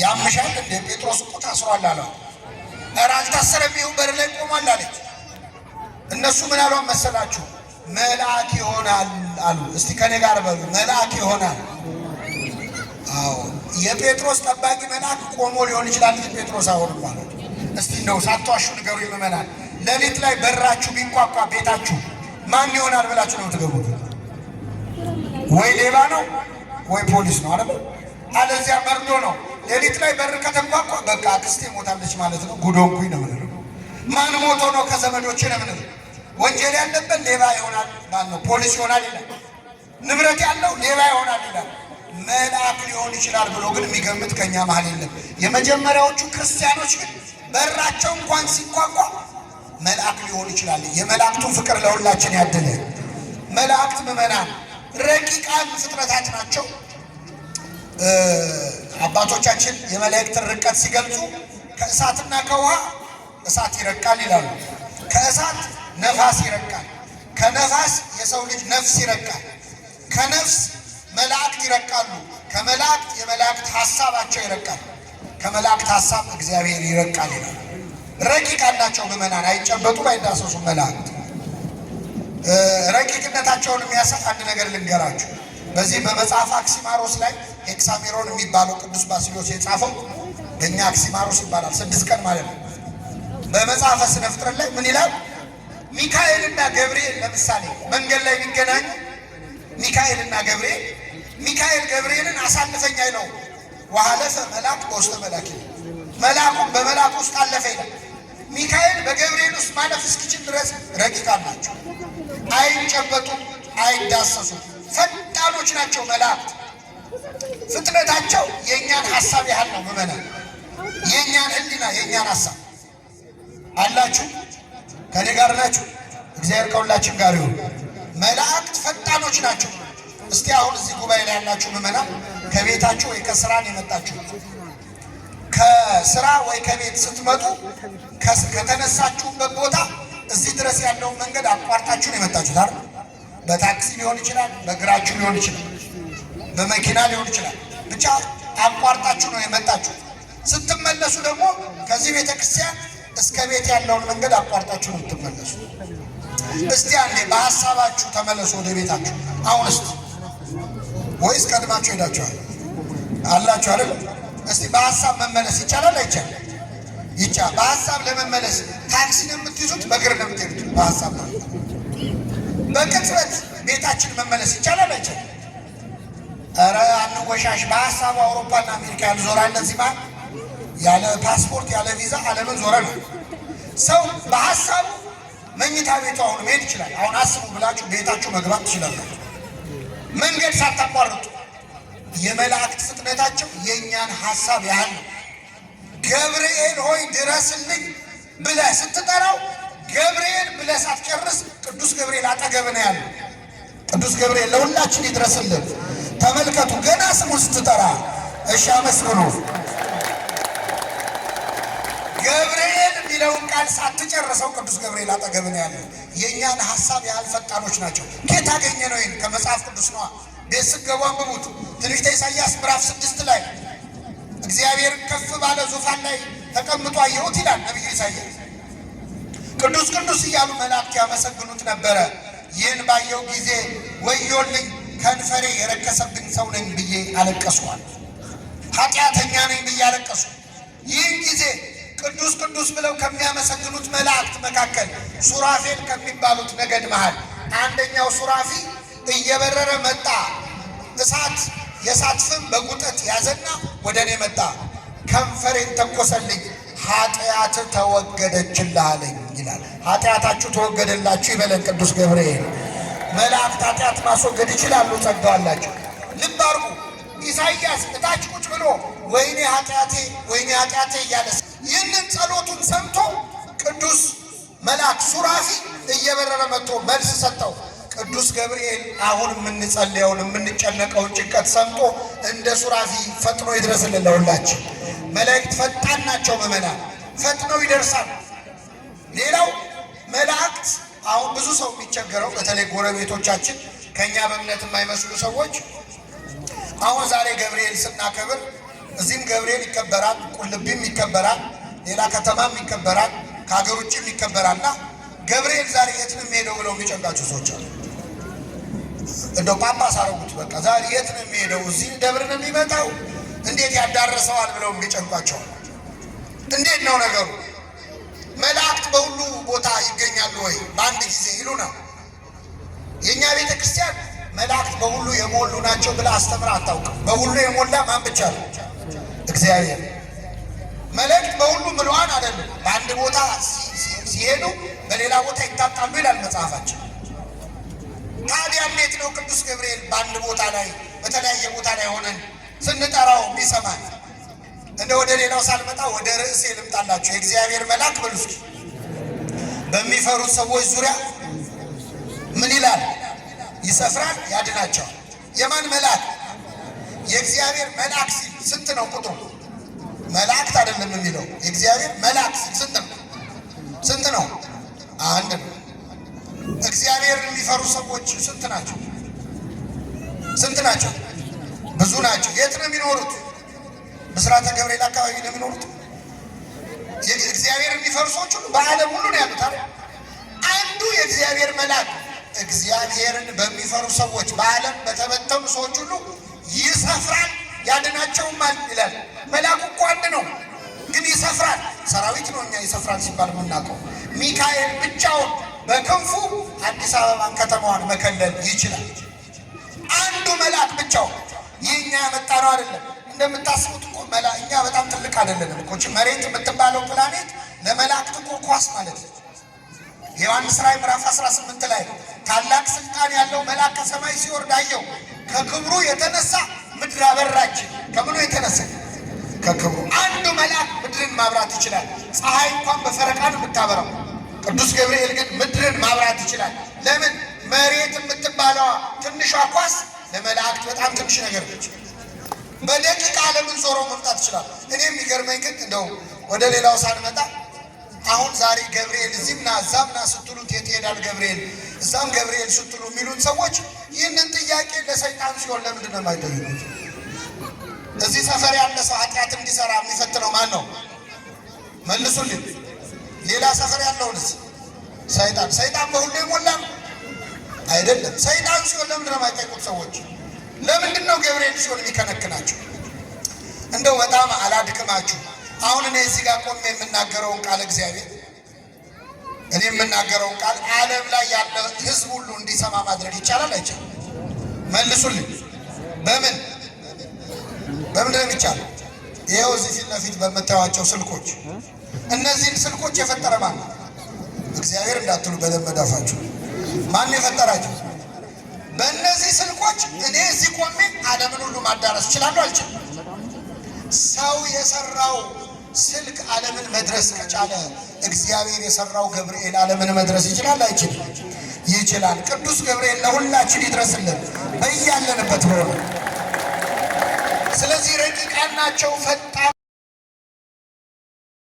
ያምሻል እንደ ጴጥሮስ እኮ ታስሯል አሏት። ኧረ አልታሰረም፣ ይኸው በር ላይ ቆሟል አለች። እነሱ ምን አሏት መሰላችሁ? መልአክ ይሆናል አሉ። እስቲ ከኔ ጋር በሉ፣ መልአክ ይሆናል። አዎ የጴጥሮስ ጠባቂ መልአክ ቆሞ ሊሆን ይችላል እንጂ ጴጥሮስ አይሆንም ማለት። እስቲ እንደው ሳትዋሹ ንገሩ ምዕመናን፣ ሌሊት ላይ በራችሁ ቢንኳኳ ቤታችሁ ማን ይሆናል ብላችሁ ነው የምትገቡት? ወይ ሌባ ነው ወይ ፖሊስ ነው አይደል? አለዚያ መርዶ ነው። ሌሊት ላይ በር ከተንኳኳ በቃ አክስቴ ሞታለች ማለት ነው፣ ጉድ ሆንኩኝ ነው የምንለው። ማን ሞቶ ነው ከዘመዶቼ ነው የምንለው። ወንጀል ያለበት ሌባ ይሆናል ማለት ነው፣ ፖሊስ ይሆናል ይላል። ንብረት ያለው ሌባ ይሆናል ይላል። መልአክ ሊሆን ይችላል ብሎ ግን የሚገምት ከኛ መሀል የለም። የመጀመሪያዎቹ ክርስቲያኖች ግን በራቸው እንኳን ሲንኳኳ መልአክ ሊሆን ይችላል። የመላእክቱን ፍቅር ለሁላችን ያድለ። መላእክት ምዕመናን ረቂቃን ፍጥረታት ናቸው። አባቶቻችን የመላእክትን ርቀት ሲገልጹ ከእሳትና ከውሃ እሳት ይረቃል ይላሉ። ከእሳት ነፋስ ይረቃል። ከነፋስ የሰው ልጅ ነፍስ ይረቃል። ከነፍስ መላእክት ይረቃሉ። ከመላእክት የመላእክት ሀሳባቸው ይረቃል። ከመላእክት ሀሳብ እግዚአብሔር ይረቃል ይላሉ። ረቂቃን ናቸው ምዕመናን፣ አይጨበጡም፣ አይዳሰሱም መላእክት። ረቂቅነታቸውን የሚያሳይ አንድ ነገር ልንገራችሁ። በዚህ በመጽሐፍ አክሲማሮስ ላይ ኤክሳሜሮን የሚባለው ቅዱስ ባሲሎስ የጻፈው በእኛ አክሲማሮስ ይባላል፣ 6 ቀን ማለት ነው። በመጽሐፈ ስነ ፍጥረት ላይ ምን ይላል? ሚካኤልና ገብርኤል ለምሳሌ መንገድ ላይ ቢገናኙ ሚካኤልና ገብርኤል ሚካኤል ገብርኤልን አሳልፈኝ አይለው፣ ወሀለፈ መልአክ በውስተ መልአክ ይላል። መልአኩም በመልአክ ውስጥ አለፈ ይላል። ሚካኤል በገብርኤል ውስጥ ማለፍ እስኪችል ድረስ ረቂቃን ናቸው። አይጨበጡም፣ አይዳሰሱም። ፈጣኖች ናቸው መላእክት። ፍጥነታቸው የእኛን ሀሳብ ያህል ነው። ምዕመናን የእኛን ሕሊና የእኛን ሀሳብ አላችሁ። ከኔ ጋር ናችሁ። እግዚአብሔር ከሁላችን ጋር ይሁን። መላእክት ፈጣኖች ናቸው። እስቲ አሁን እዚህ ጉባኤ ላይ ያላችሁ ምዕመናን ከቤታችሁ ወይ ከስራን የመጣችሁ ከስራ ወይ ከቤት ስትመጡ ከተነሳችሁበት ቦታ እዚህ ድረስ ያለውን መንገድ አቋርጣችሁ ነው የመጣችሁት አይደል? በታክሲ ሊሆን ይችላል፣ በእግራችሁ ሊሆን ይችላል፣ በመኪና ሊሆን ይችላል። ብቻ አቋርጣችሁ ነው የመጣችሁት። ስትመለሱ ደግሞ ከዚህ ቤተ ክርስቲያን እስከ ቤት ያለውን መንገድ አቋርጣችሁ ነው የምትመለሱ። እስቲ አንዴ በሀሳባችሁ ተመለሱ ወደ ቤታችሁ። አሁን እስቲ ወይስ ቀድማችሁ ሄዳችኋል አላችሁ አይደል? እስቲ በሀሳብ መመለስ ይቻላል አይቻልም? ይቻላል። በሀሳብ ለመመለስ ታክሲ ነው የምትይዙት? በእግር ነው የምትሄዱት? በሀሳብ ነው። በቅጽበት ቤታችን መመለስ ይቻላል አይቻልም? ኧረ አንወሻሽ። በሀሳቡ አውሮፓና አሜሪካ ያልዞራለ እዚህ ማለት ያለ ፓስፖርት ያለ ቪዛ ዓለምን ዞረ ነው ሰው። በሀሳቡ መኝታ ቤቱ አሁን መሄድ ይችላል። አሁን አስቡ ብላችሁ ቤታችሁ መግባት ትችላላችሁ፣ መንገድ ሳታቋርጡ። የመላእክት ፍጥነታቸው የእኛን ሀሳብ ያህል ነው። ገብርኤል ሆይ ድረስልኝ ብለህ ስትጠራው ገብርኤል ብለህ ሳትጨርስ ቅዱስ ገብርኤል አጠገብ ነው ያለው። ቅዱስ ገብርኤል ለሁላችን ይድረስልን። ተመልከቱ፣ ገና ስሙን ስትጠራ። እሺ አመስግኑ። ገብርኤል የሚለውን ቃል ሳትጨርሰው ቅዱስ ገብርኤል አጠገብ ነው ያለው። የእኛን ሀሳብ ያህል ፈጣኖች ናቸው። ከየት አገኘ ነው? ይህን ከመጽሐፍ ቅዱስ ነዋ። ቤት ስትገቡ አንብቡት። ትንቢተ ኢሳይያስ ምዕራፍ 6 ላይ እግዚአብሔር ከፍ ባለ ዙፋን ላይ ተቀምጦ አየሁት ይላል ነቢዩ ኢሳይያስ። ቅዱስ ቅዱስ እያሉ መላእክት ያመሰግኑት ነበረ። ይህን ባየው ጊዜ ወዮልኝ፣ ከንፈሬ የረከሰብኝ ሰው ነኝ ብዬ አለቀስኳል። ኃጢአተኛ ነኝ ብዬ አለቀሱ። ይህን ጊዜ ቅዱስ ቅዱስ ብለው ከሚያመሰግኑት መላእክት መካከል ሱራፌል ከሚባሉት ነገድ መሃል አንደኛው ሱራፊ እየበረረ መጣ። እሳት የእሳት ፍም በጉጠት ያዘና ወደ እኔ መጣ። ከንፈሬን ተኮሰልኝ፣ ኃጢአት ተወገደችልህ አለኝ ይላል። ኃጢአታችሁ ተወገደላችሁ ይበለን ቅዱስ ገብርኤል። መላእክት ኃጢአት ማስወገድ ይችላሉ፣ ጸጋው አላቸው። ልብ አድርጉ። ኢሳይያስ እታች ቁጭ ብሎ ወይኔ ኃጢአቴ ወይኔ ኃጢአቴ እያለ ይህንን ጸሎቱን ሰምቶ ቅዱስ መልአክ ሱራፊ እየበረረ መጥቶ መልስ ሰጠው። ቅዱስ ገብርኤል አሁን የምንጸልየውን የምንጨነቀውን ጭንቀት ሰምቶ እንደ ሱራፊ ፈጥኖ ይድረስልን ለሁላችን። መላእክት ፈጣን ናቸው፣ ምዕመናን ፈጥነው ይደርሳል። ሌላው መላእክት አሁን ብዙ ሰው የሚቸገረው በተለይ ጎረቤቶቻችን ከኛ በእምነት የማይመስሉ ሰዎች አሁን ዛሬ ገብርኤል ስናከብር እዚህም ገብርኤል ይከበራል፣ ቁልቢም ይከበራል፣ ሌላ ከተማም ይከበራል፣ ከሀገር ውጭም ይከበራልና ገብርኤል ዛሬ የት ነው የሚሄደው ብለው የሚጨንቃቸው ሰዎች አሉ። እንደው ጳጳስ አረጉት። በቃ ዛሬ የት ነው የሚሄደው? እዚህ ደብር ነው የሚመጣው? እንዴት ያዳርሰዋል ብለው የሚጨንቋቸዋል። እንዴት ነው ነገሩ? መላእክት በሁሉ ቦታ ይገኛሉ ወይ በአንድ ጊዜ ይሉናል። የእኛ ቤተ ክርስቲያን መላእክት በሁሉ የሞሉ ናቸው ብላ አስተምራ አታውቅም። በሁሉ የሞላ ማን ብቻ ነው? እግዚአብሔር። መላእክት በሁሉ ምሉዓን አይደሉም። በአንድ ቦታ ሲሄዱ በሌላ ቦታ ይታጣሉ ይላል መጽሐፋችን። ታዲያ እንዴት ነው ቅዱስ ገብርኤል በአንድ ቦታ ላይ በተለያየ ቦታ ላይ ሆነን ስንጠራው የሚሰማን? እንደ ወደ ሌላው ሳልመጣ ወደ ርዕሴ ልምጣላችሁ። የእግዚአብሔር መልአክ በሉ እስኪ በሚፈሩት ሰዎች ዙሪያ ምን ይላል? ይሰፍራል፣ ያድናቸዋል። የማን መልአክ? የእግዚአብሔር መልአክ ሲል ስንት ነው ቁጥሩ? መላእክት አይደለም የሚለው፣ የእግዚአብሔር መልአክ ሲል ስንት ነው? ስንት ነው? አንድ ነው። እግዚአብሔርን የሚፈሩ ሰዎች ስንት ናቸው? ስንት ናቸው? ብዙ ናቸው። የት ነው የሚኖሩት? ብስራተ ገብርኤል አካባቢ ነው የሚኖሩት። እግዚአብሔር የሚፈሩ ሰዎች ሁሉ በዓለም ሁሉ ነው ያሉት አይደል? አንዱ የእግዚአብሔር መልአክ እግዚአብሔርን በሚፈሩ ሰዎች በዓለም በተበተኑ ሰዎች ሁሉ ይሰፍራል ያድናቸውማል ይላል። መልአኩ እኮ አንድ ነው፣ ግን ይሰፍራል። ሰራዊት ነው እኛ ይሰፍራል ሲባል የምናውቀው። ሚካኤል ብቻውን በክንፉ አዲስ አበባን ከተማዋን መከለል ይችላል። አንዱ መልአክ ብቻውን። ይህ እኛ ያመጣ ነው አይደለም። እንደምታስቡት እኮ እኛ በጣም ትልቅ አይደለንም እኮ። መሬት የምትባለው ፕላኔት ለመላእክት እኮ ኳስ ማለት ነው። የዮሐንስ ራእይ ምዕራፍ 18 ላይ ታላቅ ስልጣን ያለው መልአክ ከሰማይ ሲወርድ አየሁ። ከክብሩ የተነሳ ምድር አበራች። ከምኑ የተነሳ? ከክብሩ። አንዱ መልአክ ምድርን ማብራት ይችላል። ፀሐይ እንኳን በፈረቃ ነው የምታበራው። ቅዱስ ገብርኤል ግን ምድርን ማብራት ይችላል። ለምን? መሬት የምትባለዋ ትንሿ ኳስ ለመላእክት በጣም ትንሽ ነገር ነች። በደቂቃ ዓለምን ዞሮ መምጣት ይችላል። እኔ የሚገርመኝ ግን እንደው ወደ ሌላው ሳንመጣ አሁን ዛሬ ገብርኤል እዚህም ና እዛም ና ስትሉት የት ይሄዳል ገብርኤል፣ እዛም ገብርኤል ስትሉ የሚሉን ሰዎች ይህንን ጥያቄ ለሰይጣን ሲሆን ለምንድን ነው የማይጠይቁት? እዚህ ሰፈር ያለ ሰው ኃጢአት እንዲሰራ የሚፈትነው ማን ነው? መልሱልኝ። ሌላ ሰፈር ያለውንስ? ሰይጣን። ሰይጣን በሁሉ የሞላ አይደለም። ሰይጣን ሲሆን ለምንድን ነው የማይጠይቁት ሰዎች? ለምንድን ነው ገብርኤል ሲሆን የሚከነክናቸው? እንደው በጣም አላድክማችሁ። አሁን እኔ እዚህ ጋር ቆሜ የምናገረውን ቃል እግዚአብሔር እኔ የምናገረውን ቃል ዓለም ላይ ያለ ሕዝብ ሁሉ እንዲሰማ ማድረግ ይቻላል አይቻልም? መልሱልኝ። በምን በምንድን ነው የሚቻለው? ይኸው እዚህ ፊት ለፊት በምታዩቸው ስልኮች፣ እነዚህን ስልኮች የፈጠረ ማን ነው? እግዚአብሔር እንዳትሉ በለመዳፋችሁ። ማን የፈጠራቸው? በእነዚህ ስልኮች እኔ እዚህ ቆሜ ዓለምን ሁሉ ማዳረስ እችላለሁ አልችልም? ሰው የሰራው ስልክ ዓለምን መድረስ ከቻለ እግዚአብሔር የሰራው ገብርኤል ዓለምን መድረስ ይችላል አይችልም? ይችላል። ቅዱስ ገብርኤል ለሁላችን ይድረስልን በያለንበት በሆነ። ስለዚህ ረቂቃን ናቸው፣ ፈጣን